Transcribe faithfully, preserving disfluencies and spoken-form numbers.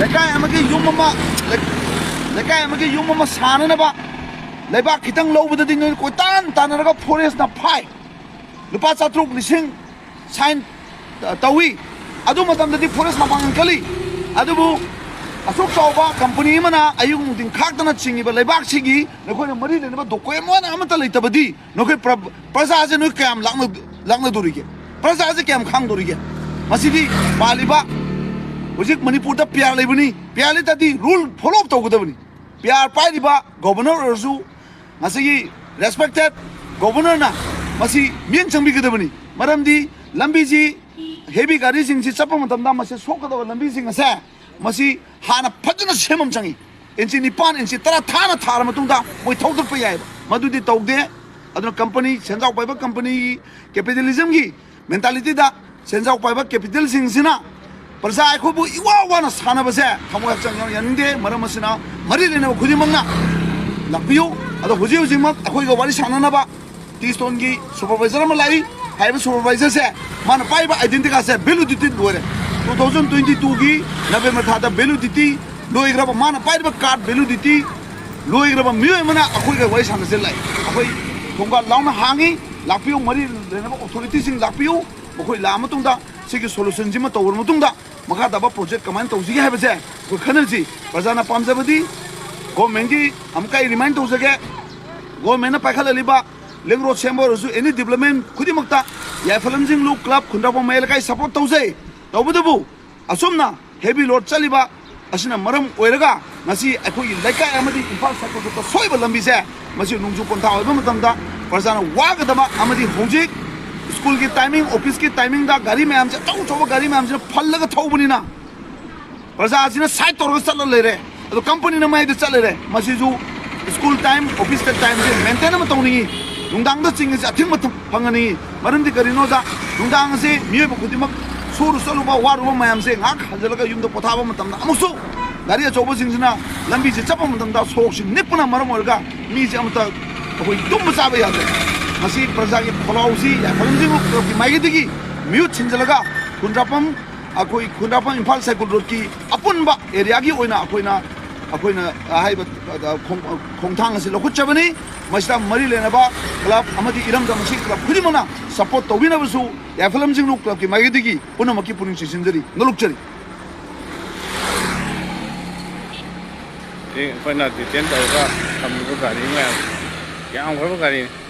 ꯂꯩꯀꯥꯏ ꯑꯃꯒꯤ ꯌꯨꯝ ꯑꯃ, ꯂꯩ-, ꯂꯩꯀꯥꯏ ꯑꯃꯒꯤ ꯌꯨꯝ ꯑꯃ ꯁꯥꯅꯅꯕ ꯂꯩꯕꯥꯛ ꯈꯤꯇꯪ ꯂꯧꯕꯗꯗꯤ ꯅꯣꯏ ꯀꯣꯏꯇꯥꯟ ꯇꯥꯟꯅꯔꯒ ꯐꯣꯔꯦꯁꯅ ꯐꯥꯏ꯫ ꯂꯨꯄꯥ ꯆꯥꯇ꯭ꯔꯨꯛ ꯂꯤꯁꯤꯡ ꯁꯥꯏꯟ, ꯑ, ꯇꯧꯏ꯫ ꯑꯗꯨ ꯃꯇꯝꯗꯗꯤ ꯐꯣꯔꯦꯁ ꯃꯄꯥꯡꯒꯜ ꯀꯜꯂꯤ꯫ ꯑꯗꯨꯕꯨ ꯑꯁꯨꯛ ꯆꯥꯎꯕ ꯀꯝꯄꯅꯤ ꯑꯃꯅ ꯑꯌꯨꯛ ꯅꯨꯡꯊꯤꯟ ꯈꯥꯛꯇꯅ ꯆꯤꯡꯉꯤꯕ ꯂꯩꯕꯥꯛꯁꯤꯒꯤ ꯅꯈꯣꯏꯅ ꯃꯔꯤ ꯂꯩꯅꯕ ꯗꯣꯀꯨꯃꯦꯟ ꯑꯃꯠꯇ ꯂꯩꯇꯕꯗꯤ ꯅꯈꯣꯏ ꯄ꯭ꯔ-, ꯄ꯭ꯔꯖꯥꯁꯦ ꯅꯣꯏ ꯀꯌꯥꯝ ꯂꯥꯛꯅ-, ꯂꯥꯛꯅꯗꯣꯔꯤꯒꯦ? ꯄ꯭ꯔꯖꯥꯁꯦ ꯀꯌꯥꯝ ꯈꯥꯡꯗꯣꯔꯤꯒꯦ? ꯃꯁꯤꯗꯤ ꯄꯥꯜꯂꯤꯕ ꯍꯧꯖꯤꯛ ꯃꯅꯤꯄꯨꯔꯗ ꯄꯤ ꯑꯥꯔ ꯂꯩꯕꯅꯤ꯫ ꯄꯤ ꯑꯥꯔ ꯂꯩꯇꯗꯤ ꯔꯨꯜ ꯐꯣꯂꯣ ꯑꯞ ꯇꯧꯒꯗꯕꯅꯤ꯫ ꯄꯤ ꯑꯥꯔ ꯄꯥꯏꯔꯤꯕ ꯒꯣꯕꯔꯅꯔ ꯑꯣꯏꯔꯁꯨ, ꯉꯁꯤꯒꯤ ꯔꯦꯁꯄꯦꯛꯇꯦꯠ ꯒꯣꯕꯔꯅꯔꯅ ꯃꯁꯤ ꯃꯤꯠꯌꯦꯡ ꯆꯪꯕꯤꯒꯗꯕꯅꯤ꯫ ꯃꯔꯝꯗꯤ ꯂꯝꯕꯤꯁꯤ ꯍꯦꯚꯤ ꯒꯥꯔꯤꯁꯤꯡꯁꯤ ꯆꯠꯄ ꯃꯇꯝꯗ ꯃꯁꯤ ꯁꯣꯛꯀꯗꯕ ꯂꯝꯕꯤꯁꯤꯡ ꯑꯁꯦ ꯃꯁꯤ ꯍꯥꯟꯅ ꯐꯖꯅ ꯁꯦꯝꯕ ꯑꯃ ꯆꯪꯉꯤ꯫ ꯏꯟꯆꯤ ꯅꯤꯄꯥꯟ, ꯏꯟꯆꯤ ꯇꯔꯥ ꯊꯥꯅ ꯊꯥꯔ ꯃꯇꯨꯡꯗ ꯃꯣꯏ ꯊꯧꯗꯠꯄ ꯌꯥꯏꯑꯕ꯫ ꯃꯗꯨꯗꯤ ꯇꯧꯗꯦ꯫ ꯑꯗꯨꯅ ꯀꯝꯄꯅꯤ, ꯁꯦꯟꯖꯥꯎ ꯄꯥꯏꯕ ꯀꯝꯄꯅꯤꯒꯤ ꯀꯦꯄꯤꯇꯦꯂꯤꯖꯝꯒꯤ ꯃꯦꯟꯇꯥꯂꯤꯇꯤꯗ ꯁꯦꯟꯖꯥꯎ ꯄꯥꯏꯕ ꯀꯦꯄꯤꯇꯦꯜꯁꯤꯡꯁꯤꯅ ꯄ꯭ꯔꯖꯥ ꯑꯩꯈꯣꯏꯕꯨ ꯏꯋꯥ ꯋꯥꯅ ꯁꯥꯟꯅꯕꯁꯦ ꯊꯃꯣꯏ ꯍꯛꯆꯥꯡ ꯌꯥꯎꯅ ꯌꯥꯅꯤꯡꯗꯦ꯫ ꯃꯔꯝ ꯑꯁꯤꯅ ꯃꯔꯤ ꯂꯩꯅꯕ ꯈꯨꯗꯤꯡꯃꯛꯅ ꯂꯥꯛꯄꯤꯌꯨ꯫ ꯑꯗꯣ ꯍꯧꯖꯤꯛ ꯍꯧꯖꯤꯛꯃꯛ ꯑꯩꯈꯣꯏꯒ ꯋꯥꯔꯤ ꯁꯥꯟꯅꯅꯕ ꯇꯤ ꯁ꯭ꯇꯣꯟꯒꯤ ꯁꯨꯄꯔꯚꯥꯏꯖꯔ ꯑꯃ ꯂꯥꯛꯏ꯫ ꯍꯥꯏꯔꯤꯕ ꯁꯨꯄꯔꯚꯥꯏꯖꯔꯁꯦ, ꯃꯥꯅ ꯄꯥꯏꯔꯤꯕ ꯑꯥꯏꯗꯦꯟꯇꯤ ꯀꯥꯔꯗꯁꯦ ꯚꯦꯂꯤꯗꯤꯇꯤ ꯂꯣꯏꯔꯦ꯫ ꯇꯨ ꯊꯥꯎꯖꯟ ꯇ꯭ꯋꯦꯟꯇꯤ ꯇꯨꯒꯤ ꯅꯕꯦꯝꯕꯔ ꯊꯥꯗ ꯚꯦꯂꯤꯗꯤꯇꯤ ꯂꯣꯏꯈ꯭ꯔꯕ, ꯃꯥꯅ ꯄꯥꯏꯔꯤꯕ ꯀꯥꯔꯗ ꯚꯦꯂꯤꯗꯤꯇꯤ ꯂꯣꯏꯈ꯭ꯔꯕ ꯃꯤꯑꯣꯏ ꯑꯃꯅ ꯑꯩꯈꯣꯏꯒ ꯋꯥꯔꯤ ꯁꯥꯟꯅꯁꯦ ꯂꯥꯛꯏ꯫ ꯑꯩꯈꯣꯏ ꯊꯣꯡꯒꯥꯜ ꯂꯥꯎꯅ ꯍꯥꯡꯉꯤ, ꯂꯥꯛꯄꯤꯌꯨ, ꯃꯔꯤ ꯂꯩꯅꯕ ꯑꯣꯊꯣꯔꯤꯇꯤꯁꯤꯡ ꯂꯥꯛꯄꯤꯌꯨ꯫ ꯃꯈꯣꯏ ꯂꯥꯛꯑ ꯃꯇꯨꯡꯗ ꯁꯤꯒꯤ ꯁꯣꯂꯨꯁꯟꯁꯤꯃ ꯇꯧꯔꯕ ꯃꯇꯨꯡꯗ ꯃꯈꯥ ꯇꯥꯕ ꯄ꯭ꯔꯣꯖꯦꯛ ꯀꯃꯥꯏꯅ ꯇꯧꯁꯤꯒꯦ ꯍꯥꯏꯕꯁꯦ ꯑꯩꯈꯣꯏ ꯈꯟꯅꯁꯤ꯫ ꯄ꯭ꯔꯖꯥꯅ ꯄꯥꯝꯖꯕꯗꯤ ꯒꯣꯔꯃꯦꯟꯒꯤ, ꯑꯃꯨꯛꯀ ꯑꯩ ꯔꯤꯃꯥꯏꯟ ꯇꯧꯖꯒꯦ, ꯒꯣꯔꯃꯦꯟꯅ ꯄꯥꯏꯈꯠꯂꯛꯂꯤꯕ ꯂꯤꯡ ꯔꯣꯗ ꯁꯦꯝꯕ ꯑꯣꯏꯔꯁꯨ, ꯑꯦꯅꯤ ꯗꯤꯕ꯭ꯂꯞꯃꯦꯟ ꯈꯨꯗꯤꯡꯃꯛꯇ ꯌꯥꯏꯐ ꯂꯝꯖꯤꯡꯂꯨ ꯀ꯭ꯂꯕ ꯈꯨꯟꯗ꯭ꯔꯥꯛꯄꯝ ꯃꯌꯥꯏ ꯂꯩꯀꯥꯏ ꯁꯄꯣꯔꯠ ꯇꯧꯖꯩ꯫ ꯇꯧꯕꯇꯕꯨ ꯑꯁꯨꯝꯅ ꯍꯦꯚꯤ ꯂꯣꯗ ꯆꯠꯂꯤꯕ ꯑꯁꯤꯅ ꯃꯔꯝ ꯑꯣꯏꯔꯒ ꯉꯁꯤ ꯑꯩꯈꯣꯏꯒꯤ ꯂꯩꯀꯥꯏ ꯑꯃꯗꯤ ꯏꯝꯐꯥꯜ ꯁꯥꯏꯀꯣꯜꯁꯨꯠꯇ ꯁꯣꯏꯕ ꯂꯝꯕꯤꯁꯦ ꯃꯁꯤ ꯅꯣꯡꯖꯨ ꯄꯟꯊꯥ ꯑꯣꯏꯕ ꯃꯇꯝꯗ ꯄ꯭ꯔꯖꯥꯅ ꯋꯥꯒꯗꯕ ꯑꯃꯗꯤ ꯍꯧꯖꯤꯛ ꯁ꯭ꯀꯨꯜꯒꯤ ꯇꯥꯏꯃꯤꯡ, ꯑꯣꯐꯤꯁꯀꯤ ꯇꯥꯏꯃꯤꯡꯗ ꯒꯥꯔꯤ ꯃꯌꯥꯝꯁꯦ, ꯑꯆꯧ ꯑꯆꯧꯕ ꯒꯥꯔꯤ ꯃꯌꯥꯝꯁꯤꯅ ꯐꯜꯂꯒ ꯊꯧꯕꯅꯤꯅ ꯄ꯭ꯔꯖꯥꯁꯤꯅ ꯁꯥꯏꯠ ꯇꯧꯔꯒ ꯆꯠꯂ ꯂꯩꯔꯦ꯫ ꯑꯗꯣ ꯀꯝꯄꯅꯤꯅ ꯃꯌꯥꯏꯗ ꯆꯠ ꯂꯩꯔꯦ꯫ ꯃꯁꯤꯁꯨ ꯁ꯭ꯀꯨꯜ ꯇꯥꯏꯝ, ꯑꯣꯐꯤꯁ ꯇꯥꯏꯝꯁꯦ ꯃꯦꯟꯇꯦꯟ ꯑꯃ ꯇꯧꯅꯤꯡꯉꯤ꯫ ꯅꯨꯡꯗꯥꯡꯗ ꯆꯤꯡꯉꯤꯁꯦ ꯑꯊꯤꯡꯕ ꯊꯝ-, ꯐꯪꯍꯟꯅꯤꯡꯉꯤ꯫ ꯃꯔꯝꯗꯤ ꯀꯔꯤꯅꯣꯗ, ꯅꯨꯡꯗꯥꯡ ꯑꯁꯤ ꯃꯤꯑꯣꯏꯕ ꯈꯨꯗꯤꯡꯃꯛ ꯁꯨꯔꯨ ꯆꯠꯂꯨꯕ, ꯋꯥꯔꯨꯕ ꯃꯌꯥꯝꯁꯦ ꯉꯥꯏꯍꯥꯛ ꯍꯟꯖꯤꯜꯂꯒ ꯌꯨꯝꯗ ꯄꯣꯊꯥꯕ ꯃꯇꯝꯗ ꯑꯃꯨꯛꯁꯨ ꯒꯥꯔꯤ ꯑꯆꯧꯕꯁꯤꯡꯁꯤꯅ ꯂꯝꯕꯤꯁꯦ ꯆꯠꯄ ꯃꯇꯝꯗ ꯁꯣꯔꯣꯛꯁꯤ ꯅꯤꯛꯄꯅ ꯃꯔꯝ ꯑꯣꯏꯔꯒ ꯃꯤꯁꯦ ꯑꯃꯠꯇ ꯑꯩꯈꯣꯏ ꯇꯨꯝꯕ ꯆꯥꯕ ꯌꯥꯗ꯭ꯔꯦ꯫ ꯃꯁꯤ ꯄ꯭ꯔꯖꯥꯒꯤ ꯈꯣꯜꯂꯥꯎꯁꯤ ꯌꯥꯏꯐ ꯂꯝꯖꯤꯡꯕ ꯀ꯭ꯂꯕꯀꯤ ꯃꯥꯏꯀꯩꯗꯒꯤ ꯃꯤꯍꯨꯠ ꯁꯤꯟꯖꯤꯜꯂꯒ ꯈꯨꯟꯗ꯭ꯔꯥꯛꯄꯝ ꯑꯩꯈꯣꯏ ꯈꯨꯟꯗ꯭ꯔꯥꯛꯄꯝ ꯏꯝꯐꯥꯜ ꯁꯥꯏꯀꯨꯜ ꯔꯣꯗꯀꯤ ꯑꯄꯨꯟꯕ ꯑꯦꯔꯤꯌꯥꯒꯤ ꯑꯣꯏꯅ ꯑꯩꯈꯣꯏꯅ, ꯑꯩꯈꯣꯏꯅ ꯍꯥꯏꯕ ꯈꯣꯡ-, ꯈꯣꯡꯊꯥꯡ ꯑꯁꯤ ꯂꯧꯈꯠꯆꯕꯅꯤ꯫ ꯃꯁꯤꯗ ꯃꯔꯤ ꯂꯩꯅꯕ ꯀ꯭ꯂꯕ ꯑꯃꯗꯤ ꯏꯔꯝꯗꯝ ꯑꯁꯤ ꯀ꯭ꯂꯕ ꯈꯨꯗꯤꯡꯃꯛꯅ ꯁꯄꯣꯔꯠ ꯇꯧꯕꯤꯅꯕꯁꯨ ꯌꯥꯏꯐꯂꯝ ꯖꯤꯡꯂꯨ ꯀ꯭ꯂꯕꯀꯤ ꯃꯥꯏꯀꯩꯗꯒꯤ ꯄꯨꯝꯅꯃꯛꯀꯤ ꯄꯨꯛꯅꯤꯡ ꯆꯤꯡꯁꯤꯟꯖꯔꯤ, ꯅꯣꯂꯨꯛꯆꯔꯤ꯫ ꯁꯤ ꯑꯩꯈꯣꯏꯅ ꯗꯤꯇꯦꯟ ꯇꯧꯔꯒ ꯊꯝꯃꯤꯕ ꯒꯥꯔꯤ ꯃꯌꯥꯝ, ꯌꯥꯝꯈ꯭ꯔꯕ ꯒꯥꯔꯤꯅꯤ꯫